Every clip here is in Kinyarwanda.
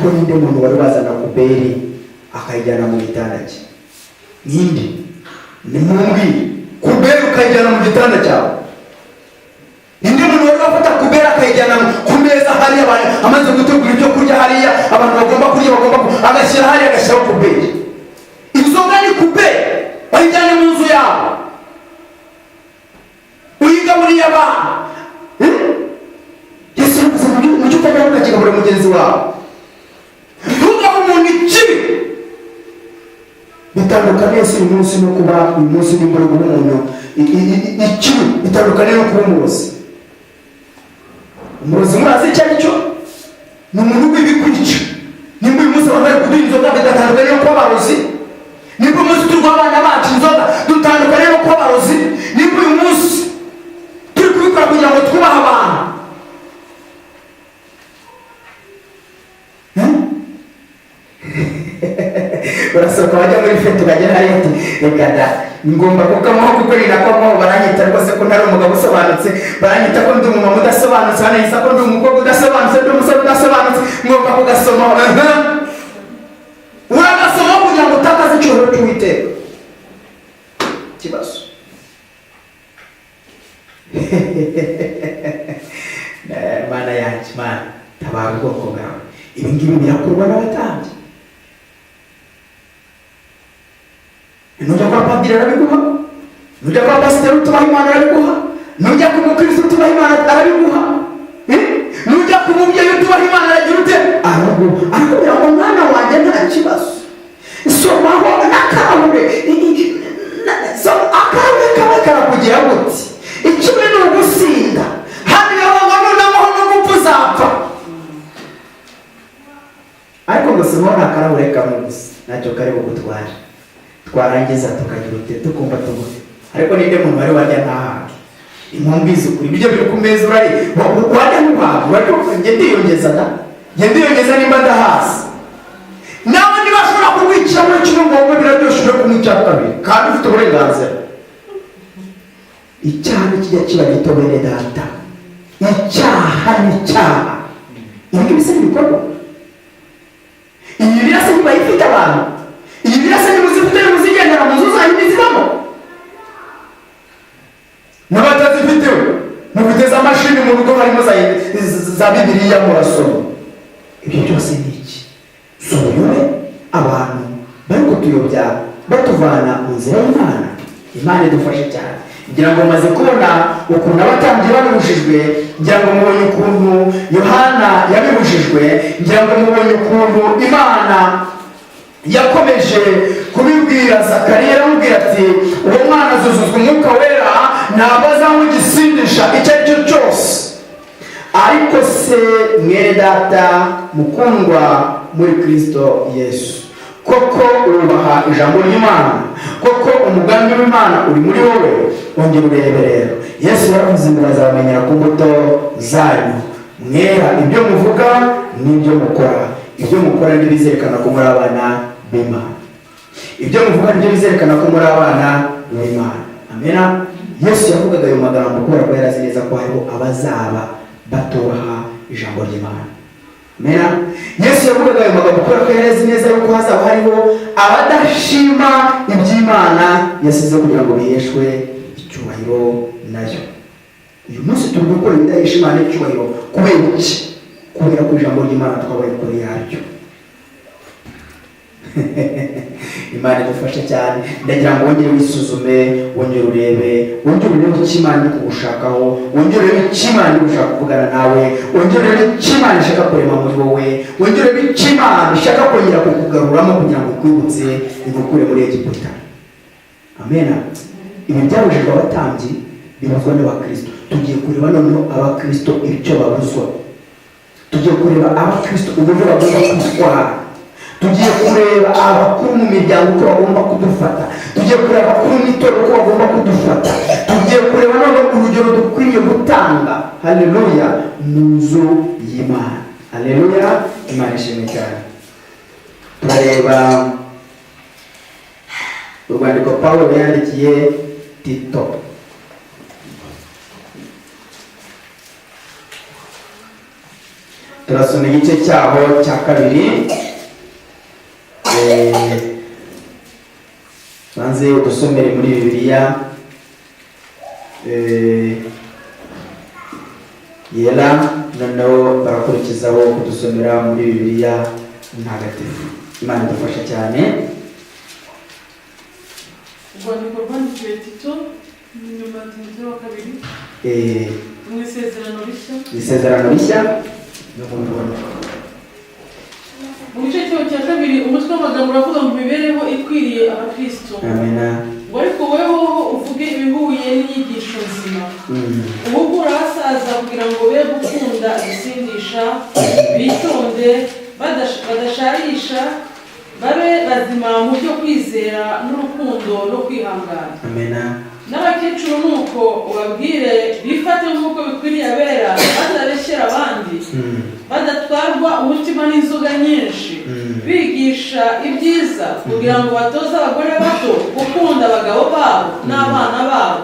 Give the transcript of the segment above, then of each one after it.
Ariko ninde muntu wari wazana poubelle akayijyana mu gitanda cye? Ninde? Nimumbwire. Poubelle ukayijyana mu gitanda cyawe? Ninde muntu wari wafata poubelle akayijyana ku meza hariya, abantu amaze gutegura ibyo kurya hariya, abantu bagomba kurya, bagomba agashyira hariya, agashyiraho poubelle? Inzoga ni poubelle, bayijyanye mu nzu yawe, uyigaburiye abantu. Eh? Yesu yavuze mu cyo utajya ukakigaburira mugenzi wawe. Ntugahe umuntu ikibi. Bitandukaniye si uyu munsi no kuba uyu munsi nimba uri guha umuntu ikibi, bitandukaniye no kuba umurozi. Umurozi murazi icyo ari cyo? Ni umuntu w'ibikwica. Nimba uyu munsi abantu bari kuduha inzoga, bigatandukanye no kuba abarozi. Nimba uyu munsi turi guha abana bacu inzoga, dutandukanye no kuba abarozi. Nimba uyu munsi turi kubikora kugira ngo twubahe abantu. Eh? Urasohoka wajya muri fête, ukagera hariya ati: "Reka da, ngomba kukamuha kuko ni nako muho baranyita rwose ko ntari umugabo usobanutse, baranyita ko ndi umumama udasobanutse, baranyita ko ndi umukobwa udasobanutse, ndi umusore udasobanutse, ngomba kugasomaho." Aha. Uragasomaho kugira ngo utakaze icyubahiro cy'Uwiteka. Ikibazo. Mana yanjye, Mana, tabara ubwoko bwawe. Ibi ngibi birakorwa n'abatambyi. Nujya kwa padiri arabiguha, nujya kwa pasiteri utubaha Imana arabiguha, nujya ku mukristo utubaha Imana arabiguha. Eh? Nujya ku mubyeyi utubaha Imana aragira ute? Araguha. Arakubwira ngo: "Mwana wanjye, nta kibazo, somaho n'akarahure." So akarahure kamwe karakugira gute? Ikibi ni ugusinda. Hano ngo noneho no gupfa uzapfa, ariko ngo somaho ni akarahure kamwe gusa, ntacyo kari bugutware. Twarangiza tukagira ute? Tukumva tugufi. Ariko ninde muntu wari warya ntahage? Impamvu ukuri, ibiryo biri ku meza, urari warya ntuhage? Urarya. Njye ndiyongeza da, njye ndiyongeza nimba ndahazi. Nawe niba ashobora kuguha muri kimwe ngo wumve biraryoshye, uje kunywa icya kabiri kandi ufite uburenganzira. Icyaha ntikijya kiba gito, bene data. Icyaha ni icyaha. Ibi ngibi se n'ibikorwa, iyi birasa ntibayifite abantu, iyi birasa nimuzifite, nimuzigendera mu nzu zanyu ntizibamo. N'abatazifite, mufite za mashini mu rugo, harimo za Bibiliya, murasoma. Ibyo byose ni iki? Si ubuyobe? Abantu bari kutuyobya, batuvana mu nzira y'Imana. Imana idufashe cyane. Ngira ngo maze kubona ukuntu abatambyi babibujijwe, ngira ngo mubonye ukuntu Yohana yabibujijwe, ngira ngo mubonye ukuntu Imana yakomeje kubibwira Zakariya, aramubwira ati: "Uwo mwana azuzuzwa Umwuka Wera, ntabwo azanywa igisindisha icyo ari cyo cyose." Ariko se mwene data mukundwa muri Kristo Yesu, koko wubaha ijambo ry'Imana? Koko umugambi w'Imana uri muri wowe? Ongera urebe rero, Yesu yaravuze ngo bazabamenyera ku mbuto zanyu. Mwera ibyo muvuga n'ibyo mukora. Ibyo mukora nibyo bizerekana ko muri abana b'Imana. Ibyo muvuga nibyo bizerekana ko muri abana b'Imana. Amena. Yesu yavugaga ayo magambo kubera ko yari azi neza ko hariho abazaba batubaha ijambo ry'Imana. Amena. Yesu yavugaga ayo magambo kubera ko yari azi neza yuko hazaba hariho abadashima iby'Imana yasize kugira ngo biheshwe icyubahiro nayo. Uyu munsi turi gukora ibidahesha Imana icyubahiro. Kubera iki? Kubera ko ijambo ry'Imana twabaye kure yaryo. Imana idufashe cyane. Ndagira ngo wongere wisuzume, wongere urebe, wongere urebe icyo Imana iri kugushakaho, wongere urebe icyo Imana iri gushaka kuvugana nawe, wongere urebe icyo Imana ishaka kurema muri wowe, wongere urebe icyo Imana ishaka kongera kukugaruramo kugira ngo ikwibutse, igukure muri Egiputa. Amena. Ibi byabujijwe abatambyi, bibuzwa n'abakristo. Tugiye kureba noneho abakristo icyo babuzwa, tugiye kureba abakristo uburyo bagomba kwitwara, tugiye kureba abakuru mu miryango uko bagomba kudufata, tugiye kureba abakuru mu itorero uko bagomba kudufata, tugiye kureba noneho urugero dukwiriye gutanga, haleluya, mu nzu y'Imana. Haleluya, Imana ishimwe cyane. Turareba urwandiko Pawulo yandikiye Tito. Turasoma igice cyaho cya kabiri. Banze udusomere muri Bibiliya Yera, noneho barakurikizaho kudusomera muri Bibiliya Ntagatifu. Imana idufasha cyane. Urwandiko rwandikiwe Tito ni nyuma ya Timoteyo wa kabiri mu Isezerano Rishya. Isezerano Rishya. Mu gice cyaho cya kabiri, umutwe w'amagambo uravuga ngo imibereho ikwiriye abakristo. Amena. Ngo ariko wehoho uvuge ibihuye n'inyigisho nzima, uhugure abasaza kugira ngo be gukunda ibisindisha, bitonde, badasharisha, babe bazima mu byo kwizera n'urukundo no kwihangana. Amena. N'abakecuru ni uko, ubabwire bifate nk'uko bikwiriye abera, batabeshyera abandi, badatwarwa umutima n'inzoga nyinshi, bigisha ibyiza, kugira ngo batoze abagore bato gukunda abagabo babo n'abana babo,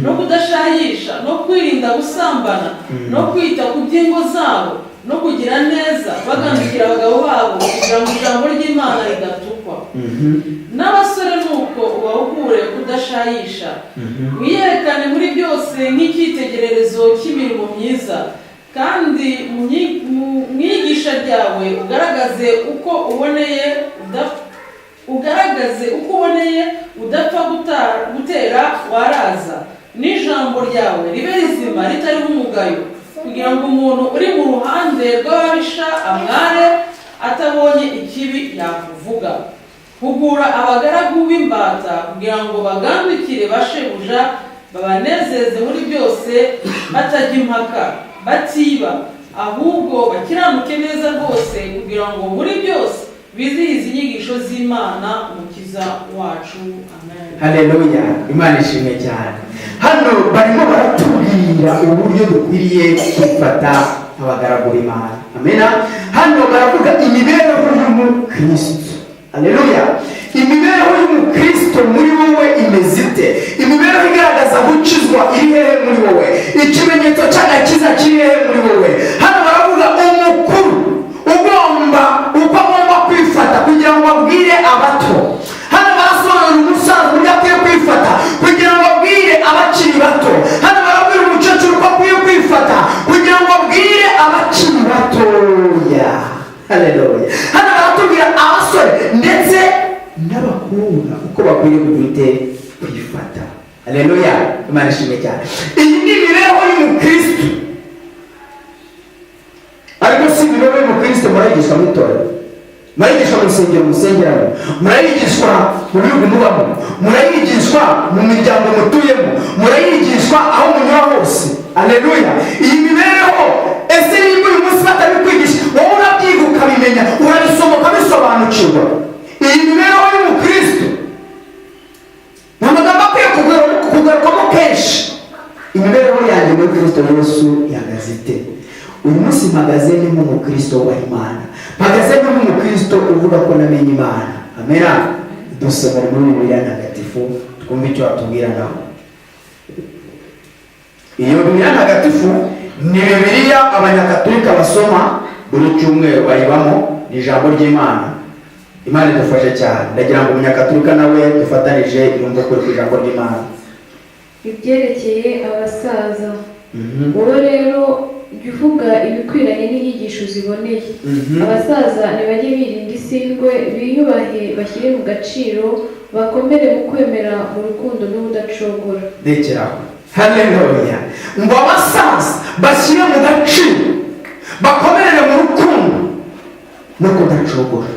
no kudashayisha, no kwirinda gusambana, no kwita ku by'ingo zabo, no kugira neza, bagandukira abagabo babo, kugira ngo ijambo ry'Imana ridatukwa. N'abasore ni uko, ubahugure kudashayisha. Wiyerekane muri byose nk'icyitegererezo cy'imirimo myiza, kandi mu mwigisha ryawe ugaragaze uko uboneye, udapfa gutera waraza, n'ijambo ryawe ribe rizima ritariho umugayo, kugira ngo umuntu uri mu ruhande rw'ababisha amware, atabonye ikibi yakuvuga. Hugura abagaragu b'imbata kugira ngo bagandukire bashebuja, babanezeze muri byose, batajya impaka, batiba, ahubwo bakiranuke neza rwose, kugira ngo muri byose bizihize inyigisho z'Imana Umukiza wacu. Amen. Haleluya, Imana ishimwe cyane. Hano barimo baratubwira uburyo dukwiriye kwifata nk'abagaragu b'Imana. Amena. Hano baravuga imibereho y'umukristo. Haleluya. Imibereho y'umukristo muri wowe imeze ite? Imibereho igaragaza gukizwa iri hehe muri wowe? Ikimenyetso cy'agakiza kiri hehe muri wowe? Hano baravuga umukuru ugomba uko agomba kwifata kugira ngo abwire abato. Hano barasobanura umusaza uburyo akwiye kwifata kugira ngo abwire abakiri bato. Hano barabwira umukecuru uko akwiye kwifata kugira ngo abwire abakiri batoya. Haleluya. Hano baratubwira abasore ndetse n'abakobwa uko bakwiye kugira kwifata. Haleluya, Imana ishimwe cyane. Iyi ni imibereho y'umukristo, ariko si imibereho y'umukristo murayigishwa mu itorero, murayigishwa mu rusengero musengeramo, murayigishwa mu bihugu mubamo, murayigishwa mu miryango mutuyemo, murayigishwa aho munyura hose. Aleluya. Iyi mibereho, ese niba uyu munsi batabikwigisha, wowe urabyiga ukabimenya, urabisoma ukabisobanukirwa? Iyi mibereho y'umukristo ni amagambo akwiye kugarukwamo kenshi. Imibereho yanjye muri Kristo Yesu ihagaze ite uyu munsi? Mpagaze ni nk'umukristo wubaha Imana, mpagaze ni nk'umukristo uvuga ko namenye Imana. Amena. Dusomere muri Bibiliya Ntagatifu twumve icyo watubwira naho. Iyo Bibiliya Ntagatifu ni Bibiliya Abanyakatolika basoma buri cyumweru, bayibamo, ni ijambo ry'Imana. Imana idufashe cyane. Ndagira ngo umunyakatolika nawe dufatanije yumve kuri ku ijambo ry'Imana. Ibyerekeye abasaza. Wowe rero jya uvuga ibikwiranye n'inyigisho ziboneye. Abasaza ntibajye birinda isindwe, biyubahe, bashyire mu gaciro, bakomere mu kwemera, mu rukundo n'ubudacogora. Rekeraho. Haleluya. Ngo abasaza bashyire mu gaciro, bakomerere mu rukundo no kudacogora.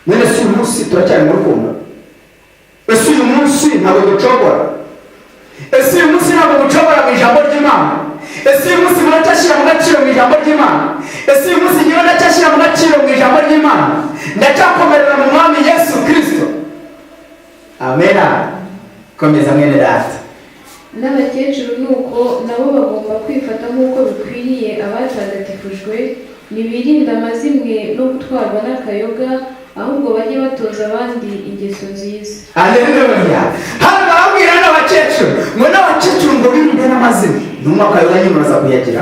None si uyu munsi turacyari mu rukundo? Ese uyu munsi ntabwo ducogora? Ese uyu munsi ntabwo ducogora mu ijambo ry'Imana? Ese uyu munsi muracyashyira mu gaciro mu ijambo ry'Imana? Ese uyu munsi ngewe ndacyashyira mu gaciro mu ijambo ry'Imana? Ndacyakomerera mu Mwami Yesu Kirisito? Amena. Komeza, mwene data. N'abakecuru ni uko, nabo bagomba kwifata nk'uko bikwiriye abatagatifujwe. Ntibirinde amazimwe no gutwarwa n'akayoga, ahubwo bajye batoza abandi ingeso nziza. Aleluya. Hano barabwira n'abakecuru ngo n'abakecuru ngo birinde n'amazina. Nunywa akayoga nyine uraza kuyagira,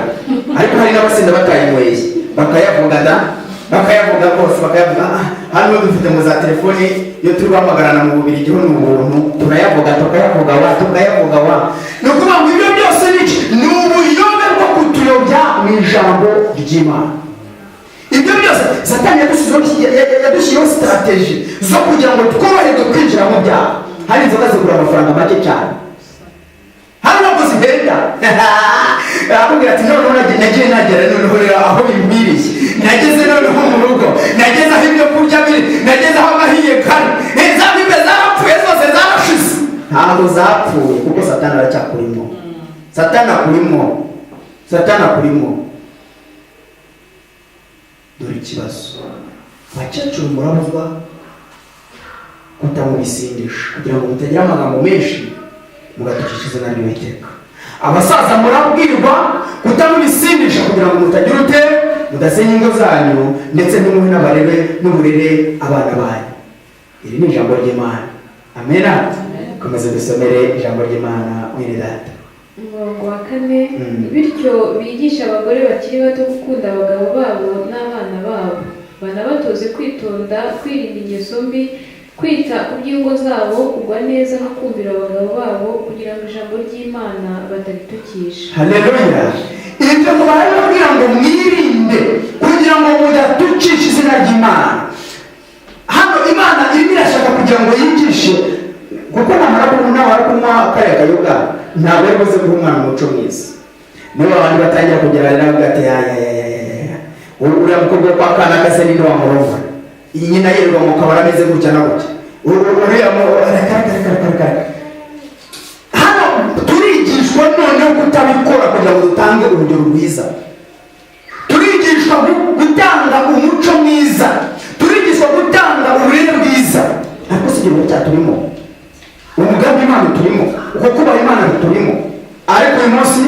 ariko hari n'abasinda batayinyweye. Bakayavuga da, bakayavuga rwose, bakayavuga. Ah, hano dufite mu za telefoni, iyo turi guhamagarana mu Bubirigi ho ni ubuntu, turayavuga, tukayavuga wa, tukayavuga wa. Ni ukuvuga ngo ibyo byose ni iki? Ni ubuyobe bwo kutuyobya mu ijambo ry'Imana. Ibyo byose Satani yadushyiriyeho strategy zo kugira ngo tworoherwe kwinjira mu byaha. Hari inzoga zigura amafaranga make cyane hano, ntabwo zihenda. Arakubwira ati: "Noneho nagiye nagera, noneho rero aho bimbwiriye, nageze noneho mu rugo, nageze aho ibyo kurya biri, nageze aho agahiye kare. Za bibe zarapfuye zose, zarashize." Ntabwo zapfuye, kuko Satani aracyakurimo. Satani akurimo, Satani akurimo. Dore ikibazo: abakecuru murabuzwa kutamubisindisha kugira ngo mutagira amagambo menshi mugatukisha izina ry'Uwiteka. Abasaza murabwirwa kutamubisindisha kugira ngo mutagira ute? Mudasenya ingo zanyu, ndetse ntimuhe n'abarere n'uburere abana banyu. Iri ni ijambo ry'Imana. Amena. Komeza dusomere ijambo ry'Imana, mwene data. Umurongo wa 4. Bityo bigisha abagore bakiri bato gukunda abagabo babo n'abana babo, banabatoze kwitonda, kwirinda ingeso mbi, kwita ku by'ingo zabo, kugwa neza no kumvira abagabo babo, kugira ngo ijambo ry'Imana bataritukisha. Haleluya! Ibyo ngo barabibabwira ngo mwirinde kugira ngo mudatukisha izina ry'Imana. Hano Imana irimo irashaka kugira ngo yigishe, kuko namara kunywa kariya kayoga, ntabwo ari buze guha umwana umuco mwiza. Niba abandi batangira kugera rero, avuga ati: "Ya ya ya ya ya ya, uriya mukobwa wo kwa kana kase ninde wamurongora? Nyina yirirwa mu kabari ameze gutya na gutya. Uriya mu reka reka reka reka reka." Hano turigishwa noneho kutabikora kugira ngo dutange urugero rwiza. Turigishwa gutanga umuco mwiza, turigishwa gutanga uburere bwiza. Ariko si igihugu cyaturimo, umugambi Imana turimo, uko kubaha Imana turimo. Ariko uyu munsi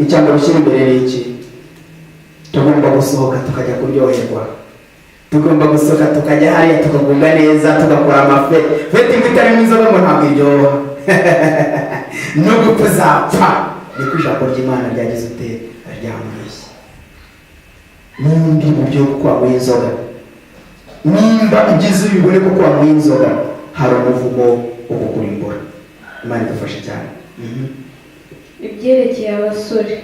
icyambere ushyira imbere ni iki? Tugomba gusohoka tukajya kuryoherwa, tugomba gusohoka tukajya hariya tukagubwa neza, tugakora amafe fête. Ngo itarimo inzoga ngo ntabwo iryoha, no gupfa uzapfa. Niko ijambo ry'Imana ryagize ute? Ryambwiye. N'undi buryo kuko wanyweye inzoga, nimba ibyiza ubibone kuko wanyweye inzoga, hari umuvumo wo kukurimbura. Imana idufashe cyane. Ibyerekeye abasore.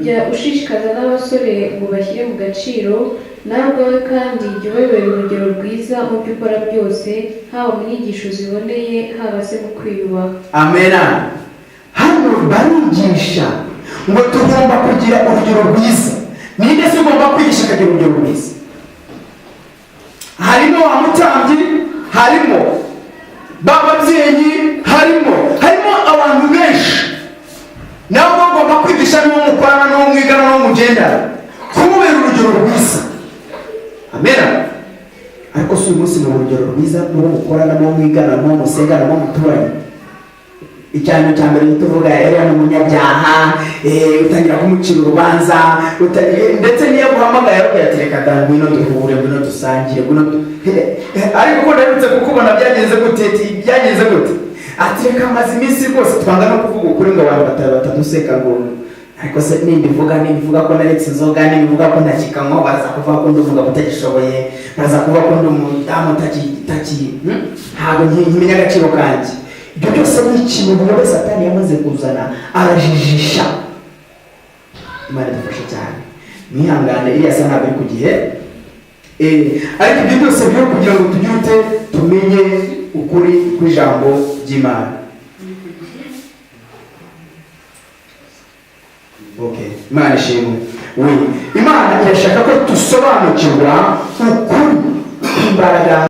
Jya ushishikaza n'abasore ngo bashyire mu gaciro. Nawe ubwawe kandi jya ubabera urugero rwiza mu byo ukora byose, haba mu nyigisho ziboneye, haba se mu kwiyubaha. Amena. Hano barigisha ngo tugomba kugira urugero rwiza. Ninde se ugomba kwigisha akagira urugero rwiza? Harimo wa mutambyi, harimo ba babyeyi, harimo abantu benshi. Nabo bagomba kwigisha n'uwo mukorana, n'uwo mwigana, n'uwo mugendana, kumubera urugero rwiza. Amena. Ariko si uyu munsi ni urugero rwiza n'uwo mukorana, n'uwo mwigana, n'uwo musengana, n'uwo muturanye? Icyanya cya mbere tuvuga: "Uriya ni umunyabyaha." Utangira kumucira urubanza, ndetse niyo guhamagaye arabwira ati: "Reka da, ngwino duhure, ngwino dusangire, ngwino ariko ko ndaherutse kukubona, byagenze gute?" Ati: "Byagenze gute?" Ati: "Reka, maze iminsi rwose." Twanga no kuvuga ukuri ngo abantu bataduseka ngo ariko se nimbivuga ko naretse inzoga, nimbivuga ko ntakikanywa, baraza kuvuga ko ndi umugabo utagishoboye, baraza kuvuga ko ndi umudamu utaki ntabwo nkimenya agaciro kanjye. Ibyo byose ni ikintu buri wese Satani yamaze kuzana, arajijisha. Imana idufashe cyane. Mwihangane, iriya sa ntabwo iri ku gihe. Ariko ibyo byose byo kugira ngo tugire ute? Tumenye ukuri kw'ijambo ry'Imana. Okay, Imana ishimwe. We, Imana irashaka ko dusobanukirwa ukuri kw'imbaraga.